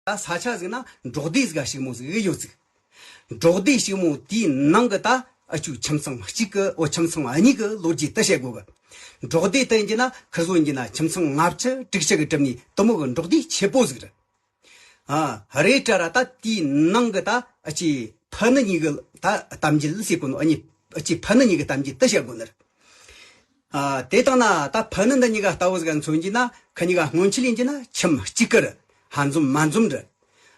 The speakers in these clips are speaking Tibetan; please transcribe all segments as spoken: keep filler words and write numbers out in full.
ད་ས་ཆ་ཟིག་ན་འབྲོག་སྡེ་ཟིག་ཞིག་མོ་ཟིག་ཡོད་ཟིག་འབྲོག་སྡེ་ཞིག་མོ་དེའི་ནང་གི་ད་ཨ་ཆུ་ཁྱིམ་ཚང་གཅིག་གི་འོ་ཁྱིམ་ཚང་གཉིས་གི་ལོ་རྒྱུས་དེ་བཤད་དགོས་གི། འབྲོག་སྡེ་དེ་ཡིན་གྱི་ན་ཁིར་བཟོ་ཡིན་གྱི་ན་ཁྱིམ་ཚང་ལྔ་བཅུ་དྲུག་ཅུ་གི་གྲུབ་ནས་དེ་མོ་གི་འབྲོག་སྡེ་ཆེ་པོ་ཟིག་རེད། ཨ། རེད་དྲ་ར་ད་དེའི་ནང་གི་ད་ཨ་ཅེ་ཕུ་ནུ་གཉིས་གི་ད་གཏམ་རྒྱུད་ཟེར་གོ་ནོ། ཨ་ནི་ཨ་ཅེ་ཕུ་ནུ་གཉིས་གི་གཏམ་རྒྱུད་དེ་བཤད་དགོས་ནི་རེད། ཨ། དེ་དང་ན་ད་ཕུ་ནུ་འདི་གཉིས་ཀ་ལྟ་བུ་ཟིག་མཚོན་གྱི་ན་ཁི་གཉིས་ཀ་སྔོན་ཆད་ཡིན་གྱི་ན་ཁྱིམ་གཅིག་གི་རེད། ཧ་འཛོམས་མ་འཛོམས་རེད།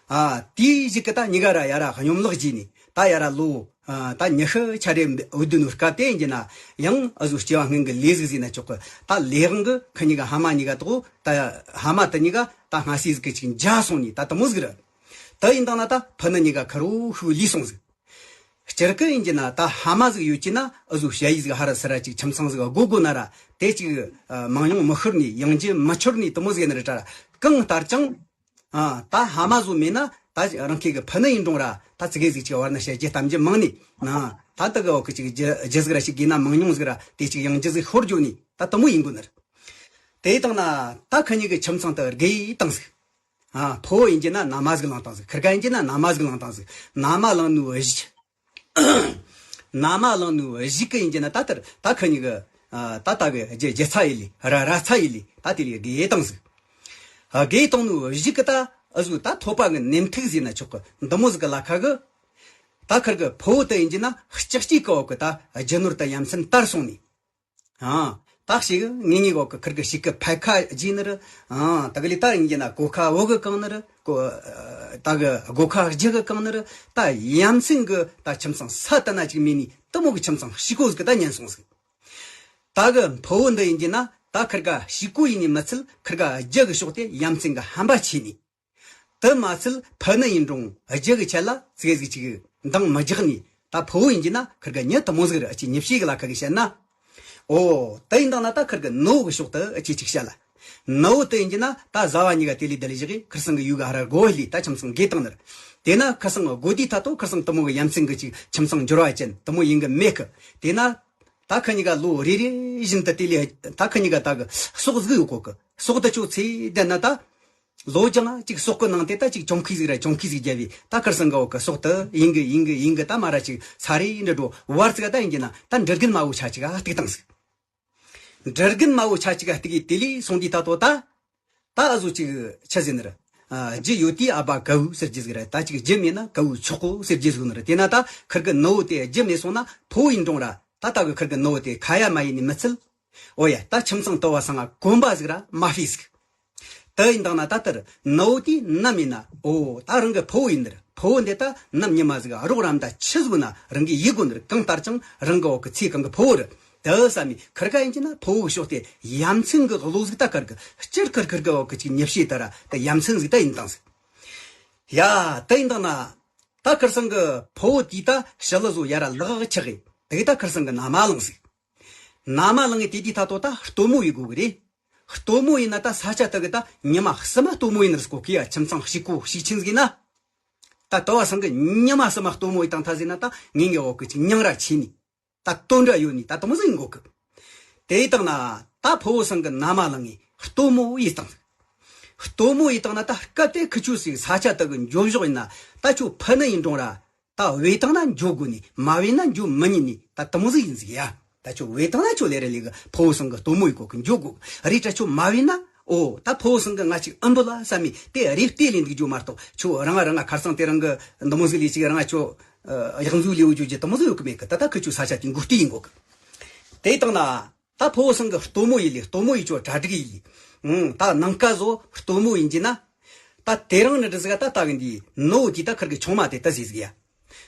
ཨ། དེའི་གཞུག་གི་ད་གཉིས་ཀ་ར་ཡ་ར་སྙོམ་ལག་བགྱིས་ནས་ད་ཡ་ར་ལོ། ཨ། ད་ཉི་ཤུ་ཆ་རེ་འུ་དུ་ནུ་སྐབས་དེ་ཡིན་གྱི་ན་ཡང་ཨ་ཟོ་སྐྱེ་བ་སྔོན་གི་ལས་ཟིག་ཟིན་ན་ཆོག་གི། ད་ལས་དབང་གི་ཁི་གཉིས་ཀ་ཕ་མ་གཉིས་ཀ་དོ་ད་ཕ་མ་དེ་གཉིས་ཀ་ད་སྔ་སེ་ཟིག་གི་ཅིག་འཇག་སོང་ནས་ད་དེ་མོ་ཟིག་རེད། དེ་ཡིན་དང་ན་ད་ཕུ་ནུ་གཉིས་ཀ་ཁ་རོ་ཤུགས་ལུས་སོང་ཟིག་སྤྱིར་གི་ཡིན་གྱི་ན་ད་ཕ་མ་ཟིག་ཡོད་ཀྱི་ན་ཨ་ཟོ་ཞ་ཡིས་ཟིག་ཧ་ར་སི་ར་ཅིག་ཁྱིམ་ཚང་ཟིག་དགོ་དགོ་ན་ར་དེ་ཅིག་ཨ། མང་ཉུང་མི་ཤོར་ནས་ཡང་རྒྱུ་མི་འཆོར་ནས་དེ་མོ་ཟིག་ཡིན་ན་རེད་དྲ་ར། གང་ལྟར་ཀྱང་། ཨ། ད་ཕ་མ་ཟོ་མེད་ན་ད་རང་ཁེ་གི་ཕུ་ནུ་ཡིན་རུང་ར་ད་ཙི་གེ་ཟིག་ཅིག་བར་ན་བཤད་རྒྱུ་གཏམ་རྒྱུད་མང་ནས་ན་ད་ད་གི་འོག་གི་ཅིག་རྒྱུ་རྒྱུ་ཟིག་ར་ཞིག་དགོས་ན་མང་ཉུང་ཟིག་ར་དེ་ཅིག་ཡང་རྒྱུ་ཟིག་ཤོར་འགྱོ་ནས་ད་དེ་མོ་ཡིན་དགོས་ནི་རེད། དེ་དང་ན་ད་ཁི་གཉིས་གི་ཁྱིམ་ཚང་དུ་རྒས་བཏང་ཟིག་ཨ། ཕོ་བོ་ཡིན་གྱི་ན་མནའ་མ་ཟིག་བླངས་བཏང་ཟིག་ཁིར་ག་ཡིན་གྱི་ན་མནའ་མ་ཟིག་བླངས་བཏང་ཟིག་མནའ་མ་བླངས་ནུ་བཞི། མནའ་མ་བླངས་ནུ་བཞི་གི་ཡིན་གྱི་ན་ད་ལྟར་ད་ཁི་གཉིས་གི་ཨ། ད་ད་གི་རྒྱུ་རྒྱུ་ཚ་ཡི་ལི་ར་ར་ཚ་ཡི་ལི་ད་དེ་ལི་རྒས་བཏང་ཟིག་ཨ། རྒས་བཏང་ནུ་བཞི་གི་ད་ཨ་ཟོ་ད་ཐོད་པ་གི་ནེམ་ཐིག་ཟེར་ན་ཆོག་གི་འདི་མོ་ཟིག་གི་ལ་ཁ་གི། ད་ཁིར་གི་ཕོ་བོ་དེ་ཡིན་གྱི་ན་ལྕགས་སྐྱེས་གི་འོག་གི་ད་རྒྱུ་ནོར་ད་ཡ་མཚན་དར་སོང་ནས། ཨ། ད་ཞིག་ངེད་གཉིས་གོ་གི་ཁིར་གི་ཞིག་གི་ཕ་ཁ་རྗེས་ནི་རུ། ཨ། ད་གི་ལི་ད་ཡིན་གྱི་ན་གོ་ཁ་བོ་གི་གང་ནི་རུ། གོ། ད་གི་སྒོ་ཁ་རྒྱུ་གི་གང་ནི་རུ། ད་ཡ་མཚན་གི་ད་ཁྱིམ་ཚང་ས་དེ་ན་ཅིག་མེད་ནི་དེ་མོ་གི་ཁྱིམ་ཚང་ཞིག་གོ་ཟིག་གི་ད་ཉན་སོང་ཟིག་ད་གི་ཕོ་བོ་འདི་ཡིན་གྱི་ན་ད་ཁིར་ག་ཞིག་གོ་ཡིན་ནི་མི་ཚད་ཁིར་ག་རྒྱུ་གི་ཕྱོགས་དེ་ཡ་མཚན་གི་ཧམ་པ་ཆེ་ནི། དེ་མ་ཚད་ཕུ་ནུ་ཡིན་རུང་རྒྱུ་གི་ཆེད་ལ་ཙི་གེ་ཟིག་ཅིག་འདང་མི་རྒྱག་ནི། ད་ཕུ་བོ་ཡིན་གྱི་ན་ཁིར་གི་མྱི་དེ་མོ་ཟིག་རེད། ཨ་ཅེ་མྱི་བཤད་གི་ལ་ཁ་གི་བཤད་ན། ཨོ། དེ་ཡིན་དང་ན་ད་ཁིར་གི་ནུ་བོ་གི་ཕྱོགས་དུ་ཨ་ཅེ་ཅིག་བཤད་ལ། ནུ་བོ་དེ་ཡིན་གྱི་ན་ད་བཟའ་བ་གཉིས་ཀ་དེ་ལས་དེ་ལས་བཞག་གི་ཁིར་སང་གི་ཡུལ་གི་ཧ་ར་སྒོ་ལི་ད་ཁྱིམ་ཚང་རྒས་བཏང་ནི་རེད། དེ་ན་ཁིར་སང་སྒོ་དེའི་ཐད་དུ་ཁིར་སང་དེ་མོ་གི་ཡ་མཚན་གི་ཅིག་ཁྱིམ་ཚང་འགྱུར་བ་ཅན་དེ་མོ་ཡིན་གི་མེད་གི། དེ་ན། ད་ཁི་གཉིས་ཀ་ལོ་རེ་རེ་བཞིན་དུ་དེ་ལས་ད་ཁི་གཉིས་ཀ་ད་གི་ཟོག་ཟིག་ཡོད་གོ་གི། ཟོག་དེ་ཆོ་ཚེ་བསྡད་ན་ད། ལོ་རྒྱང་ཅིག་ཟོག་གི་ནང་དེ་ད་ཅིག་གྱོང་ཁུལ་ཟིག་ར་གྱོང་ཁུལ་ཟིག་རྒྱབ་བས་ད་ཁིར་སང་གི་འོག་གི་ཟོག་དེ་ཡིན་གི་ཡིན་གི་ཡིན་གི་ད་མ་ར་ཅིག་ས་རེ་འདྲ་འགྲོ་བར་ཙིག་ད་ཡིན་གི་ན་ད་འབྲུ་རྒན་མ་བོ་ཆ་ཅིག་ག་གཏུག་བཏང་ཟིག་འབྲུ་རྒན་མ་བོ་ཆ་ཅིག་ག་གཏུག་གི་དེ་ལས་སོང་དུས་ད་དོ་ད། ད་ཨ་ཟོ་ཅིག་ཆི་ཟེར་ནི་རེད། ཨ། རྒྱུ་ཡོད་དུས་ཨ་ཕ་ག་བུ་ཟེར་རྒྱུ་ཟིག་རེད། ད་ཅིག་རྒྱུ་མེད་ན་ག་བུ་ཆོག་གོ་ཟེར་རྒྱུ་ཟིག་ནི་རེད། དེ་ན་ད་ཁིར་གི་ནུ་བོ་དེ་རྒྱུ་མེད་སོང་ན་ཕུ་བོ་ཡིན་རུང་ར་ད་ད་གི་ཁིར་གི་ནུ་བོ་དེ་ཁ་ཡ་མ་ཡིན་ནི་མི་ཚད། ཨོ་ཡ། ད་ཁྱིམ་ཚང་དུ་བ་སང་ང་གོན་པ་ཟིག་ར་མ་ཕུད་ཟིག་དེ་ཡིན་དང་ན་ད་ལྟར་ནུ་བོ་དེ་ནམ་ཡིན་ན་ཨོ་ད་རང་གི་ཕུ་བོ་ཡིན་ནི་རེད། ཕུ་བོ་འདི་ད་ནམ་ཉི་མ་ཟིག་རོགས་རམ་ད་ཆི་ཟིག་ན་རང་གི་ཡིད་དགོ་ནི་རེད། གང་ལྟར་ཀྱང་རང་གི་འོག་གི་ཚེ་གང་གི་ཕུ་བོ་རེད། དེ་བསམ་མི་ཁིར་ག་ཡིན་གྱི་ན་ཕུ་བོ་གི་ཕྱོགས་དེ་ཡ་མཚན་གི་བློ་ཟིག་ད་ཁིར་གི་སྤྱིར་ཁིར་ཁིར་གི་འོག་གི་ཅིག་མྱི་བཤད་ད་ར་ད་ཡ་མཚན་ཟིག་ད་ཡིན་དང་ཟིག་ཡ་ད་ཡིན་དང་ན་ད་ཁིར་སང་གི་ཕུ་བོ་དེ་ད་ཞི་ལི་བཟོ་ཡ་ར་ལག་ཆག་གི་དེ་གི་ད་ཁིར་སང་གི་མནའ་མ་ལངས་ཟིག་མནའ་མ་ལངས་གི་དེ་དུས་ད་དོ་ད་སྟོན་མོ་ཡི་དགོ་གི་རེད། སྟོན་མོ་ཡིན་ན་ད་ས་ཆ་དག་གི་ད་ཉི་མ་གསུམ་མ་སྟོན་མོ་ཡིན་ནི་རེད་ཀོ་གི་ཡ། ཁྱིམ་ཚང་གཅིག་པོ་གཅིག་ཆེན་ཟིག་ཡིན་ན། ད་དོ་བ་སང་གི་ཉི་མ་གསུམ་མ་སྟོན་མོ་ཡི་དང་ཐ་ཟིག་ན་ད་ངེད་ཀྱི་འོག་གི་ཅིག་མྱིང་ར་ཆེ་ནི། ད་སྟོན་འདྲ་ཡོད་ནི་ད་དུ་མོ་ཟིག་ཡིན་གོ་གི། དེ་ཡི་དང་ན་ད་ཕུ་བོ་སང་གི་མནའ་མ་ལངས་ངེ་སྟོན་མོ་ཡི་དང་། སྟོན་མོ་ཡི་དང་ན་ད་སྐབས་དེ་ཁི་ཆུ་ཟིག་ས་ཆ་དག་གི་འགྱོ་ཞོག་ཡིན་ན་ད་ཆུ་ཕུ་ནུ་ཡིན་འགྲོང་ར། ད་བས་བཏང་ན་འགྱོ་དགོས་ནི་མ་བས་ན་འགྱོ་མི་ཉན་ནི་ད་དུ་མོ་ཟིག་ཡིན་ཟིག་ཡ། ད་ཁྱོད་བས་བཏང་ན་ཁྱོད་ལས་རེ་ལས་གི་ཕུ་བོ་སང་གི་སྟོན་མོ་ཡི་གོ་གི་འགྱོ་དགོས་རེད། ད་ཁྱོད་མ་བས་ན་ཨོ་ད་ཕུ་བོ་སང་གི་ང་ཅིག་ཨུམ་བུ་ལ་བསམ་མི་དེ་རེ་ལྟས་ལས་འདུག་རྒྱུ་མ་གཏོགས་ཁྱོད་རང་རང་ཁར་སང་དེ་རང་གི་འདི་མོ་ཟིག་ལས་ཅིག་རང་ཁྱོད་ཡག་འཛུགས་ལས་འོ་རྒྱུ་རྒྱུ་དུ་མོ་ཟིག་ཡོད་གི་མེད་གི། ད་ད་ཁི་ཁྱོད་ས་ཆ་དེ་འགུག་ལྟས་ཡིན་གོ་གི། དེ་དང་ན་ད་ཕུ་བོ་སང་གི་སྟོན་མོ་ཡི་ལས་སྟོན་མོ་ཡི་ཁྱོད་གྲ་སྒྲིག་ཡིན། ཨུང་ད་ནང་ཀ་བཟོ་སྟོན་མོ་ཡིན་གྱི་ན། ད་དེ་རིང་ནི་འདྲི་ཟིག་ད་ལྟ་གི་འདི་ནོ་དེ་ད་ཁིར་གི་ཆུང་མ་དེ་ད་ཟིག་ཟིག་ཡ།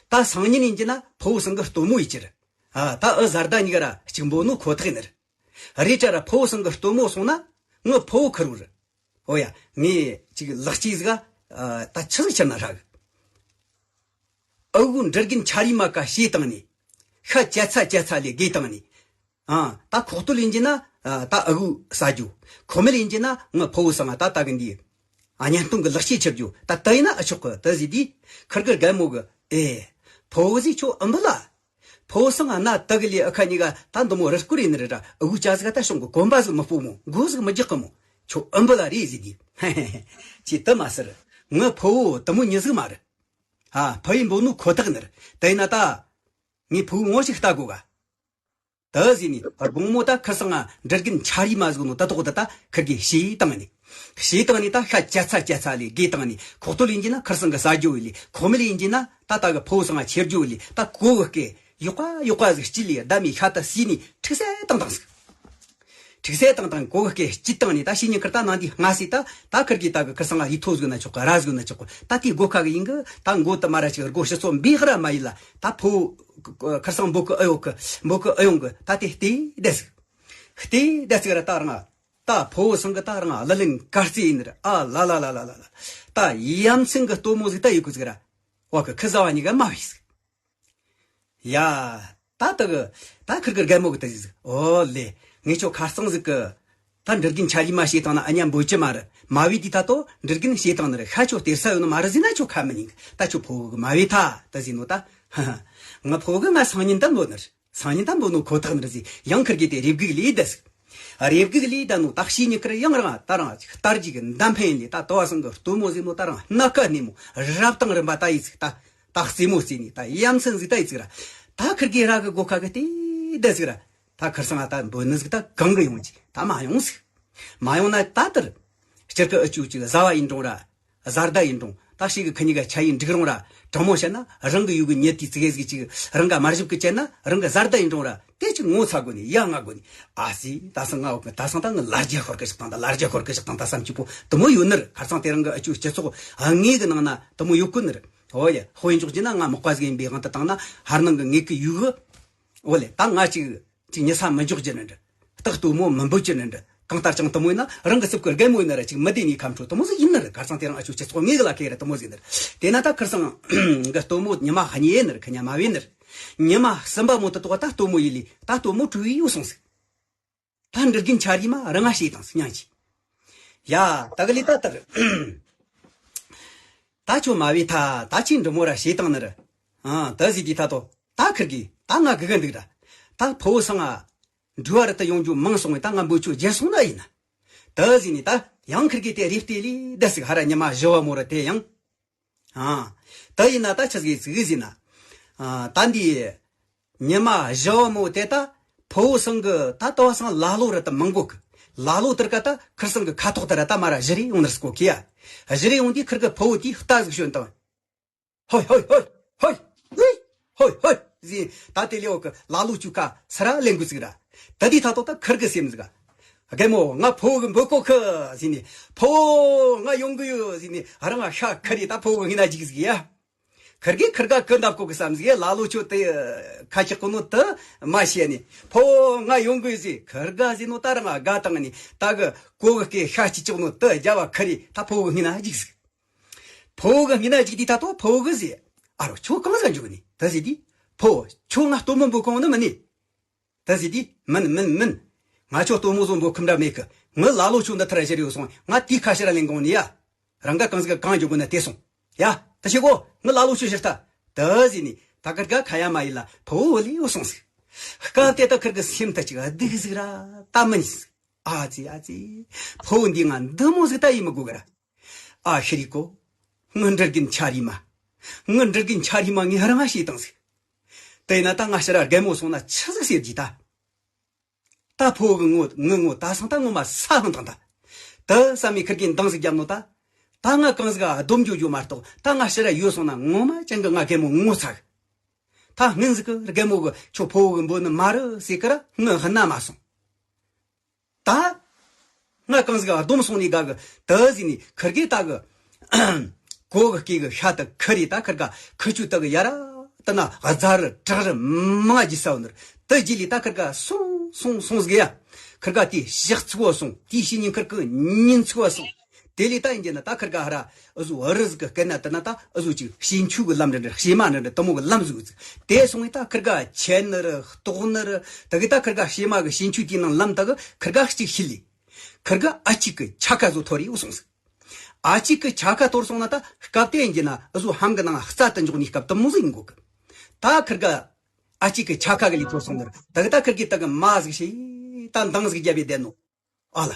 ད་སང་ཉིན་ཡིན་གྱི་ན་ཕུ་བོ་སང་གི་སྟོན་མོ་ཡི་ཕྱིར། ཨ་ད་ཨུ་བཟའ་ཟླ་གཉིས་ཀ་ར་གཅིག་འབོད་ནོ་ཁོ་ཐག་ཡིན་ནི་རེད། རེད་ད་ར་ཕུ་བོ་སང་གི་སྟོན་མོ་སོང་ན་ངི་ཕུ་བོ་ཁུར་བོ་རེད། ཨོ་ཡ་ངས་ཅིག་ལག་སྐྱེས་ཟིག་ཨ་ད་ཆི་ཟིག་ཁྱེར་ན་ཧྲ་གི། ཨུ་གུ་འབྲུ་རྒན་ཆ་རི་མ་ཀ་ཤེས་བཏང་ནི། ཤ་ཅ་ཚ་ཅ་ཚ་ལས་དགོས་བཏང་ནི། ཨ་ད་ཁོག་སྟོད་ལེན་གྱི་ན་ཨ་ད་ཨ་ཁུ་ཟ་རྒྱུ། ཁོ་མི་ལེན་གྱི་ན་ངི་ཕུ་བོ་སང་ང་ད་ལྟ་གི་འདི། ཨ་གཉེན་སྟོན་གི་ལག་ཤེས་ཆེར་རྒྱུ་ད་ལྟ་ཡིན་ན་ཨ་ཆོག་གི་ད་ཟིག་དུས་ཁིར་གི་རྒན་མོ་གི་ཨེ། ཕུ་བོ་ཟིག་ཁྱོད་ཨུམ་བུ་ལ། ཕུ་བོ་སང་ང་ན་ད་གི་ལི་ཨ་ཁ་གཉིས་ཀ་ད་འདི་མོ་རི་སྐོར་ཡིན་ནི་རེད་ད། ཨ་གུ་ཅག་ཟིག་ད་ཤོང་གི་གོམ་པ་ཟིག་མི་སྤོ་མོ་མགོ་ཟིག་མི་རྒྱག་གི་མོ། ཁྱོད་ཨུམ་བུ་ལ་རེད་ཟིག་དུས། ཅི་ད་མ་ཟེར། ངའི་ཕུ་བོ་དུ་མོ་མྱི་ཟིག་མ་རེད། ཨ། ཕུ་བོས་འབོད་ནོ་ཁོ་ཐག་ནི་རེད། དེ་ཡིན་ན་ད་ངའི་ཕུ་བོ་ངོ་ཞིག་ལྟ་དགོས་ག། དེ་ཟེར་ནས་དགོང་མོ་ད་ཁིར་སང་ང་འབྲི་རྒན་ཆ་རི་མ་ཟིག་ནོ་ད་དོག་ད་ད་ཁིར་གི་བྱས་བཏང་ནི། བྱས་བཏང་ནི་ད་ཤ་ཅ་ཚ་ཅ་ཚ་ལས་དགོས་བཏང་ནི། ཁོག་སྟོད་ལས་ཡིན་གྱི་ན་ཁིར་སང་གི་ཟ་རྒྱུ་ལས། ཁོག་མིད་ལས་ཡིན་གྱི་ན་ད་ད་གི་ཕུ་བོ་སང་ང་ཁྱེར་རྒྱུ་ལས། ད་གོ་གི་སྐེ་ཡོག་པ་ཡོག་པ་ཟིག་སྐྱིད་ལས་བདམས་མི་ཤ་ད་ཟོས་ནི་ཁྲིག་སེ་བཏང་བཏང་ཟིག། ཁྲིག་སེ་བཏང་བཏང་གོ་གི་སྐེ་སྐྱིད་བཏང་ནི་ད་ཕྱི་ཉིན་ཁིར་ད་ནང་དེ་སྔ་སེ་ད་ད་ཁིར་གི་ད་གི་ཁིར་སང་ང་རི་ཐོ་ཟིག་ན་ཆོག་གི། ར་ཟིག་ན་ཆོག་གི། ད་དེ་སྒོ་ཁ་གི་ཡིན་གི། ད་མགོ་དུ་མ་ར་ཅིག་སྒོ་ཕྱི་ཚོ་འབེ་གི་ར་མ་ཡིན་ལ། ད་ཕུ་བོ་ཁིར་སང་འབོད་གི་ཨེ་ཡོད་གི། འབོད་གི་ཨེ་ཡོང་གི། ད་དེ་བལྟས་བསྡད་ཟིག། བལྟས་བསྡད་ཟིག་ར་ད་རང་། ད་ཕུ་བོ་སང་གི་ད་རང་ལ་ལན་གར་རྩེ་ཡིན་ནི་ར། ཨ་ལ་ལ་ལ་ལ་ལ་ལ། ད་ཡ་མཚན་གི་སྟོན་མོ་ཟིག་ད་ཡོད་གི་ཟིག་ར། བ་གི་ཁི་ཟ་བ་གཉིས་ཀ་མ་བས་ཟིག། ཡ། ད་ད་གི། ད་ཁིར་གི་རྒན་མོ་གི་ད་ཟིག་ཟིག། ཨོ་ལེ། ངས་ཁྱོད་ཁ་རྩང་ཟིག་གི། ད་འབྲི་རྒན་ཆ་རི་མ་བྱས་བཏང་ན་ཨ་ཉམ་འབོད་ཀྱི་མ་རེད། མ་བས་དེ་ད་དོ་འབྲི་རྒན་བྱས་བཏང་ནི་རེད། ཤ་ཁྱོད་སྟེར་ས་ཡོད་ནི་མ་རེད་ཟེར་ན་ཁྱོད་ཁ་མི་ཉན་གི། ད་ཁྱོད་ཕུ་བོ་གི་མ་བས་ཐ་ད་ཟེར་ནོ་ད། ཧ་ཧ། ང་ཕུ་བོ་གི་ང་སང་ཉིན་ད་འབོད་ནི་རེད། སང་ཉིན་ད་འབོད་ནོ་ཁོ་ཐག་ནི་རེད་ཟེར། ཡང་ཁིར་གི་དེ་རེ་སྒུག་ལས་བསྡད་ཟིག། རེ་སྒུག་ལས་བསྡད་ནོ་ད་ཕྱི་ཉིན་ཁིར་ཡང་རང་ད་རང་ཅིག་སྟར་གྱི་གི་འདམ་འཕེན་ལས། ད་དོ་བ་སང་གི་སྟོན་མོ་ཟེར་ནོ་ད་རང་སྣ་ཁ་སྣེ་མོ་རབ་དང་རིམ་པ་ད་ཡི་ཟིག། ད་ད་རྩེད་མོ་རྩེ་ནི་ད་ཡ་མཚན་ཟིག་ད་ཡི་ཟིག་ར། ད་ཁིར་གི་ར་གི་སྒོ་ཁ་གི་བལྟས་བསྡད་ཟིག་ར། ད་ཁིར་སང་ང་ད་འབོད་ནི་ཟིག་ད་གང་གི་ཡོང་ཅིག་ད་མ་ཡོང་ཟིག། མ་ཡོང་ན་ད་དེར་སྤྱིར་གི་ཨུ་ཅུ་ཅིག་བཟའ་བ་ཡིན་རུང་ར། བཟའ་ཟླ་ཡིན་རུང་། ད་ཞིག་གི་ཁི་གཉིས་ཀ་ཆ་ཡིན་འགྲིག་རུང་ར། དྲང་མོ་བཤད་ན་རང་གི་ཡུལ་གི་ཉེ་དུས་ཙི་གེ་ཟིག་ཅིག་རང་ག་མ་བཞུགས་གི་བྱས་ན་རང་གི་བཟའ་ཟླ་ཡིན་རུང་ར། དེ་ཅིག་ངོ་ཚ་དགོས་ནི་ཡ་ང་དགོས་ནི། ཨ་ཙི། ད་སང་ང་འོག་གི་ད་སང་ད་ངི་ལ་རྒྱ་ཤོར་གི་ཞིག་བཏང་། ད་ལ་རྒྱ་ཤོར་གི་ཞིག་བཏང་། ད་བསམ་སྐྱིད་པོ་དུ་མོ་ཡོད་ནི་རེད། ཁ་སང་དེ་རིང་གི་ཨུ་ཅུ་སྤྱི་ཚོགས་ཨ་ངེས་གི་ནང་ན་དུ་མོ་ཡོད་གི་ནི་རེད། ཨོ་ཡ། དཔེ་འཇོག་རྒྱུ་ན་ང་མག་པ་ཟིག་ཡིན་པའི་དབང་དུ་བཏང་ན་ཧར་ནང་གི་ངེད་གི་ཡུལ་གི། ཨོ་ལེ། ད་ང་ཅིག་ཅིག་ཉི་ས་མི་འཇོག་རྒྱུ་ནི་འདྲ། སྟག་སྟོན་མོ་མི་འབོད་རྒྱུ་ནི་འདྲ། གང་ལྟར་ཀྱང་དུ་མོ་ཡིན་ན་རང་གི་སྲིབ་ཀྱི་རྒན་མོ་ཡིན་ན་ར་ཅིག་མི་བདེ་ནི་ཁམས་ཁྲོ་དུ་མོ་ཟིག་ཡིན་ནི་རེད། ཁ་སང་དེ་རིང་ཨ་ཅོ་སྤྱི་ཚོགས་ངེས་གི་ལ་ཁེ་ར་དུ་མོ་ཟིག་ཡིན་ནི་རེད། དེ་ན་ད་ཁིར་སང་གི་སྟོན་མོ་ཉི་མ་གཉིས་ཡིན་ནི་རེད། ཁ་ཉ་མ་བས་ནི་རེད། ཉི་མ་གསུམ་པ་མོ་དུ་དོག་ད་སྟོན་མོ་ཡིན་ལི་ད་སྟོན་མོ་བྲོས་ཡོད་སོང་ཟིག། ད་འབྲི་རྒན་ཆ་རི་མ་རང་ང་བྱས་བཏང་སྙིང་རྗེ། ཡ། ད་གི་ལི་ད་ལྟར། ད་ཁྱོད་མ་བས་ཐ་ད་ཅིག་འབྲི་མོ་ར་བྱས་བཏང་ནི་རེད། ཨ། ད་ཟིག་དེ་ད་དོ་ད་ཁིར་གི་ད་ང་གི་གི་འདུག་ར། ད་ཕོ་བོ་སང་ང་འགྲུལ་བ་རི་ད་ཡོང་རྒྱུ་མང་སོང་བས་ད་ང་འབོད་ཆོག་རྒྱལ་སོང་ན་ཡིན་ན། ད་ཟིག་ནི་ད་ཡང་ཁིར་གི་དེ་རེ་བལྟས་ལི་ད་ཟིག་ཧ་ར་ཉི་མ་བཞི་བ་མོ་ར་དེ་ཡང་། ཨ། ད་ཡིན་ན་ད་ཆི་ཟིག་ཟིག་ཟིན་ན། ཨ། ད་འདི། ཉི་མ་བཞི་བ་མོ་དེ་ད་ཕོ་བོ་སང་གི་ད་ལྟ་བ་སང་ལ་ལོ་ར་ད་མང་གོ་གི། ལ་ལོ་དེར་ཀ་ད་ཁིར་སང་གི་ཁ་ཐོག་དེ་ར་ད་མ་ར་བཞུར་རེ་ཡོང་ནི་ར་སྐོ་གི་ཡ། བཞུར་རེ་ཡོང་དུས་ཁིར་གི་ཕོ་བོ་དེ་རྟ་ཟིག་ཞོན་དང་། ཧོ་ཧོ་ཧོ་ཧོ། ཧོ་ཧོ་ཟིན་ད་དེ་ལེའོ་གི་ལ་ལོ་ཅུ་ཀ་ས་ར་ལེན་གི་ཟིག་ར། ད་དེ་ད་ཐོག་ད་ཁིར་གི་སེམས་ཟིག། རྒན་མོ་ང་ཕོ་བོ་གི་འབོད་གོ་གི་ཟིན་ནི། ཕོ་བོ་ང་ཡོང་གི་ཡོད་ཟིན་ནི་རང་ང་ཤ་ཁ་རི་ད་ཕོ་བོ་གི་ཧི་ན་ཅིག་ཟིག་ཡ། ཁིར་གིས་ཁིར་ག་ཀི་འདབ་ཀོ་གི་བསམ་ཟིག་ལ་ལོ་ཆོ་དེ་ཁ་ཆག་གོ་ནོ་དུ་མ་ཤེས་ནི། ཕོ་ང་ཡོང་གི་ཟིག་ཁིར་ག་ཟིན་ནོ་ད་རང་ང་དགའ་བཏང་ནི་ད་གི་ཀོ་གི་སྐེ་ཤ་ཅི་ཅོག་ནོ་དུ་རྒྱ་བ་ཁ་རི་ད་ཕོ་གི་ཧི་ན་ཅིག་ཟིག། ཕོ་གི་ཧི་ན་ཅིག་དེ་ད་དོ་ཕོ་གི་ཟིག། ཨ་རོ་ཁྱོ་གང་ཟ་འཇུག་ནི་དུ་ཟིག་དེ། ཕོ་ཁྱོ་ང་སྟོན་མོ་འབོད་གོ་ནི་མིན་ནི། ད་ཟིག་དེ། མིན་མིན་མིན། ང་ཁྱོ་སྟོན་མོ་བཟོ་འབོད་ཁུམ་འདྲ་མེད་གི། ངི་ལ་ལོ་ཆོ་འདི་ཐར་ཞེ་རེ་ཡོད་སོང་། ང་དེའི་ཁ་ཕྱིར་ལེན་གོང་ནི་ཡ། རང་ག་གང་ཟིག་གང་འཇོག་དགོས་ན་དེ་སོང་། ཡ། ད་ཤེས་གོ། ངི་ལ་ལོ་ཆོ་ཕྱིར་ལྟ། ད་ཟིག་ནི་ད་ཁིར་ག་ཁ་ཡ་མ་ཡིན་ལ་ཕོ་བོ་ལི་ཡོད་སོང་ཟིག། སྐབས་དེ་ད་ཁིར་གི་སེམས་ད་ཅིག་སྡུག་ཟིག་ར་ད་མི་ཉིས་ཟིག། ཨ་ཙི་ཨ་ཙི། ཕོ་བོ་འདི་ང་འདི་མོ་ཟིག་ད་ཡིན་མི་དགོས་གི་ར། ཨ་ཤི་རི་ཀོ། ངི་འབྲི་རྒན་ཆ་རི་མ། ངི་འབྲི་རྒན་ཆ་རི་མ་ངས་རང་ང་བྱས་བཏང་ཟིག། དེ་ན་ད་ང་ཕྱིར་ར་རྒན་མོ་སོང་ན་ཆི་ཟིག་ཟེར་གྱི་ད། ད་ཕོ་གི་ངོ་ངི་ངོ་ད་སང་ད་ངོ་མ་ས་ལྷུང་དང་ད། ད་བསམ་མི་ཁིར་གིས་འདང་ཟིག་རྒྱབ་ནོ་ད། ད་ང་གང་ཟིག་ག་སྡོམ་རྒྱུ་རྒྱུ་མ་གཏོགས་ད་ང་ཕྱིར་ར་ཡོད་སོང་ན་ངོ་མ་ཅན་གི་ང་རྒན་མོ་ངོ་ཚ་གི། ད་སྔན་ཟིག་གི་རྒན་མོ་གི་ཁྱོ་ཕོ་གི་འབོད་ནི་མ་རེད་ཟེར་གི་ར་ངི་ཧི་ན་མ་སོང་། ད། ང་གང་ཟིག་ག་སྡོམ་སོང་ནི་ག་གི་ད་ཟིག་ནི་ཁིར་གི་ད་གི། གོ་གི་སྐེ་གི་ཤ་ད་ཁི་རི་ད་ཁིར་ག་ཁི་ཆུ་ད་གི་ཡ་ར་ད་ན་རྫ་རི་བྲག་རི་མང་ང་ཇི་ས་བ་ནི་ར་ད་ཇི་ལི་ད་ཁིར་ག་སོང་སོང་སོང་ཟིག་ཡ། ཁིར་ག་དེ་ཞག་ཚུགས་བ་སོང་དེ་ཤི་ཉིན་ཁིར་གི་ཉིན་ཚུགས་བ་སོང་། དེ་ལི་ད་ཡིན་གྱི་ན་ད་ཁིར་ག་ཧ་ར་ཨུ་ཟུ་ཨུ་རི་ཟིག་གི་སྐད་ན་ད་ན་ད་ཨུ་ཟུ་ཅིག་བྱིན་ཆུ་གི་ལམ་འདྲ་འདྲ་བྱེ་མ་འདྲ་འདྲ་དུ་མོ་གི་ལམ་ཟིག་ཟིག་དེ་སོང་ངི་ད་ཁིར་ག་ཆད་ནི་རི་ལྟོགས་ནི་རི་ད་གི་ད་ཁིར་ག་བྱེ་མ་གི་བྱིན་ཆུ་དེའི་ནང་ལམ་ད་གི་ཁིར་ག་གཅིག་ཤི་ལི། ཁིར་ག་ཨ་གཅིག་གི་ཆ་ཁ་ཟོ་ཐོར་ཡོད་སོང་ཟིག། ཨ་གཅིག་གི་ཆ་ཁ་ཐོར་སོང་ན་ད་སྐབས་དེ་ཡིན་གྱི་ན་ཨུ་ཟུ་ཧམ་གི་ནང་རྩ་དུ་འཇོག་ནི་སྐབས་དུ་མོ་ཟིག་ཡིན་གོ་གི། ད་ཁིར་ག་ཨ་གཅིག་གི་ཆ་ཁ་གི་ལི་ཐོར་སོང་ནི་རི་ད་གི་ད་ཁིར་གི་ད་གི་མ་ཟིག་ཤི་ད་འདང་ཟིག་རྒྱབ་ཡི་བསྡད་ནོ། ཨ་ལ།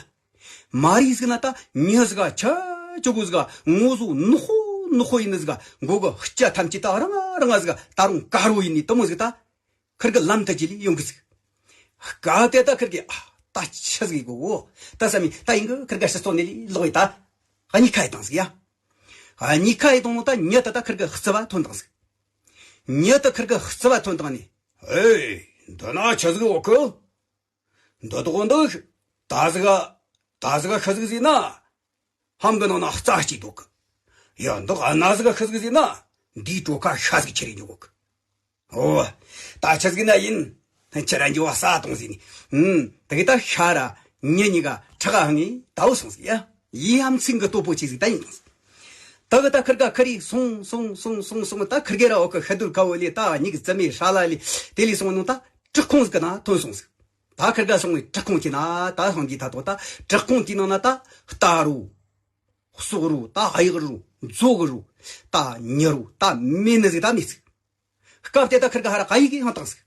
མ་རི་ཟིག་ན་ད་མྱི་ཟིག་ག་ཆ། ཅོ་གོ་ཟིག་ག་ངོ་བཟོ་ནག་པོ་ནག་པོ་ཡིན་ནི་ཟིག་ག་མགོ་གི་སྐྱ་ཐམས་ཅད་ད་རང་རང་ཟིག་ག་ད་རུང་དཀར་པོ་ཡིན་ནི་དེ་མོ་ཟིག་ད་ཁིར་གི་ལམ་དུ་ཅི་ལས་ཡོང་གི་ཟིག་སྐབས་དེ་ད་ཁིར་གི་ཨ་ད་ཆི་ཟིག་གོ་ད་བསམ་མི་ད་ཡིན་གི་ཁིར་གི་ཕྱི་སོ་ནས་ལོག་ཡི་ད་གཉིས་ཁ་ཡི་དང་ཟིག་ཡ། གཉིས་ཁ་ཡི་དང་ད་ཉི་ད་ད་ཁིར་གི་རྩི་བ་ཐོན་དང་ཟིག་ཉི་ད་ཁིར་གི་རྩི་བ་ཐོན་དང་ནི། ཨེ། འདི་ན་ཆི་ཟིག་ཡོད་གི་འདི་དག་འདི་ད་ཟིག་ད་ཟིག་ཤི་ཟིག་ཟིག་ན། ཧམ་གི་ནང་ན་རྩྭ་གཅིག་འདུག་གི་ཡ་འདི་ག་ན་ཟིག་ཤི་ཟིག་ཟིག་ན། འདིའི་གྲོ་ཁ་ཤ་ཟིག་ཁྱེར་ཡིན་འཇུག་གི་ཨོ། ད་ཆི་ཟིག་ན་ཡིན། ཁྱེད་རང་འགྱོ་བ་ས་དང་ཟིག་ནི། ཨུམ། དེ་གི་ད་ཤ་ར་ཉི་གཉིས་ཀ་ཁྲག་ཧང་ངི་ད་འུ་སོང་ཟིག་ཡ། ཡི་ཧམ་ཚིག་གི་ལྟོ་པོ་ཆེ་ཟིག་ད་ཡིན་དང་ཟིག་ད་གི་ད་ཁིར་ག་ཁ་རི་སོང་སོང་སོང་སོང་སོང་ད་ཁིར་གེ་ར་འོ་གི་ཤ་དུལ་ཁ་བོ་ལི་ད་གཉིས་གི་རྩི་མའི་ཧྲ་ལ་ལི་དེ་ལི་སོང་ནོ་ད་བྲག་ཁུང་ཟིག་གི་ནང་ཐོན་སོང་ཟིག་ད་ཁིར་ག་སོང་བའི་བྲག་ཁུང་གི་ན་ད་སོང་གི་ད་དོ་ད་བྲག་ཁུང་དེའི་ནང་ན་ད་རྟ་རུ། སྲོག་རུ་ད་གཡག་རུ་མཛོ་གི་རུ་ད་ཉི་རུ་ད་མེད་ནི་ཟིག་ད་མེད་ཟིག་སྐབས་དེ་ད་ཁིར་ག་ཧ་ར་ག་ཡི་གི་ཧང་དང་ཟིག